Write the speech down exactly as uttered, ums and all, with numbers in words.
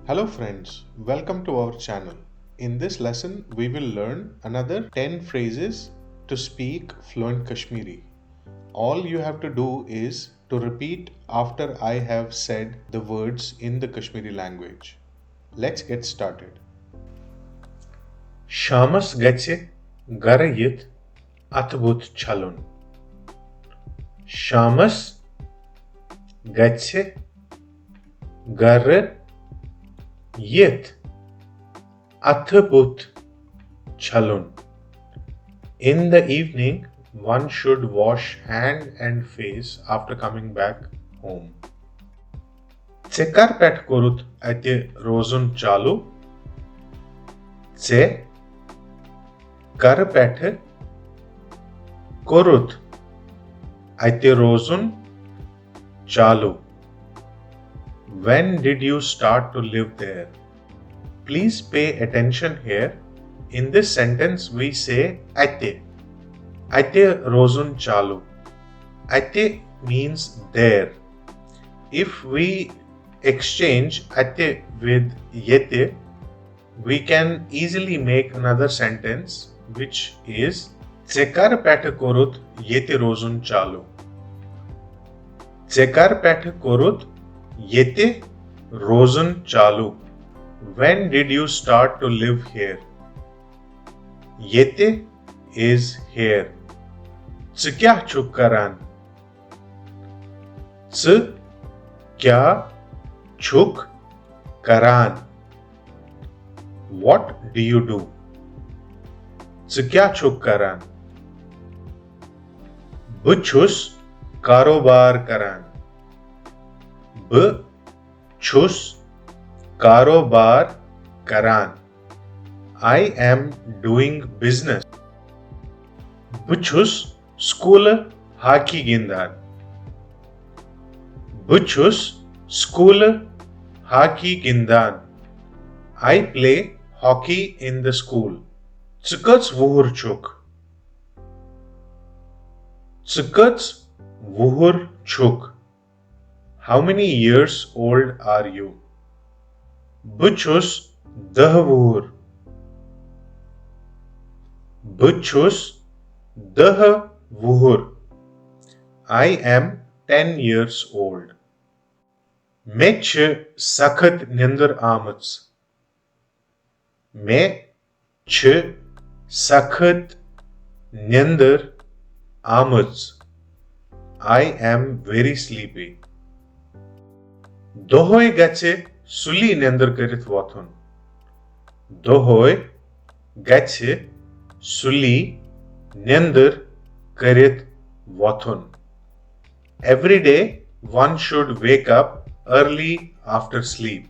Hello friends, welcome to our channel. In this lesson, we will learn another ten phrases to speak fluent Kashmiri. All you have to do is to repeat after I have said the words in the Kashmiri language. Let's get started. شامس گژھِ گرٕ یِتھ اتھٕ بُتھ چھلُن۔ شامس گژھِ گرٕ یِتھ اتھٕ بُتھ چھلُن۔ In the evening, one should wash hand and face after coming back home. ژےٚ کر پٮ۪ٹھ کوٚرُتھ اتہِ روزُن چالو؟ ژےٚ کر پٮ۪ٹھ کوٚرُتھ اتہِ روزُن چالو؟ When did you start to live there? Please pay attention here. In this sentence, we say اتہِ۔ اتہِ روزُن چالو۔ اتہِ means there. If we exchange اتہِ with ییٚتہِ, we can easily make another sentence, which is, ژےٚ کر پٮ۪ٹھٕ کوٚرُتھ ییٚتہِ روزُن چالو؟ ژےٚ کر پٮ۪ٹھٕ کوٚرُتھ ییٚتہِ روزُن چالو؟ When did you start to live here? ییٚتہِ is here. ژٕ کیٛاہ چھُکھ کران؟ ژٕ کیٛاہ چھُکھ کران؟ What do you do? ژٕ کیٛاہ چھُکھ کران؟ بہٕ چھُس کاروبار کران۔ بہٕ چھُس کاروبار کران۔ I am doing business. بہٕ چھُس سکوٗلہٕ ہاکی گِنٛدان۔ بہٕ چھُس سکوٗلہٕ ہاکی گِنٛدان۔ I play hockey in the school. ژٕ کٔژ وُہُر چھُکھ؟ ژٕ کٔژ وُہُر چھُکھ؟ How many years old are you? بہٕ چھُس دَہ وُہُر۔ بہٕ چھُس دَہ وُہُر۔ I am ten years old. مےٚ چھِ سخت نیٚنٛدٕر آمٕژ۔ مےٚ چھِ سخت نیٚنٛدٕر آمٕژ۔ I am very sleepy. دۄہے گژھِ سُلی نیٚنٛدٕر کٔرِتھ وۄتھُن۔ دۄہے گژھِ سُلی نیٚنٛدٕر کٔرِتھ وۄتھُن۔ Every day one should wake up early after sleep.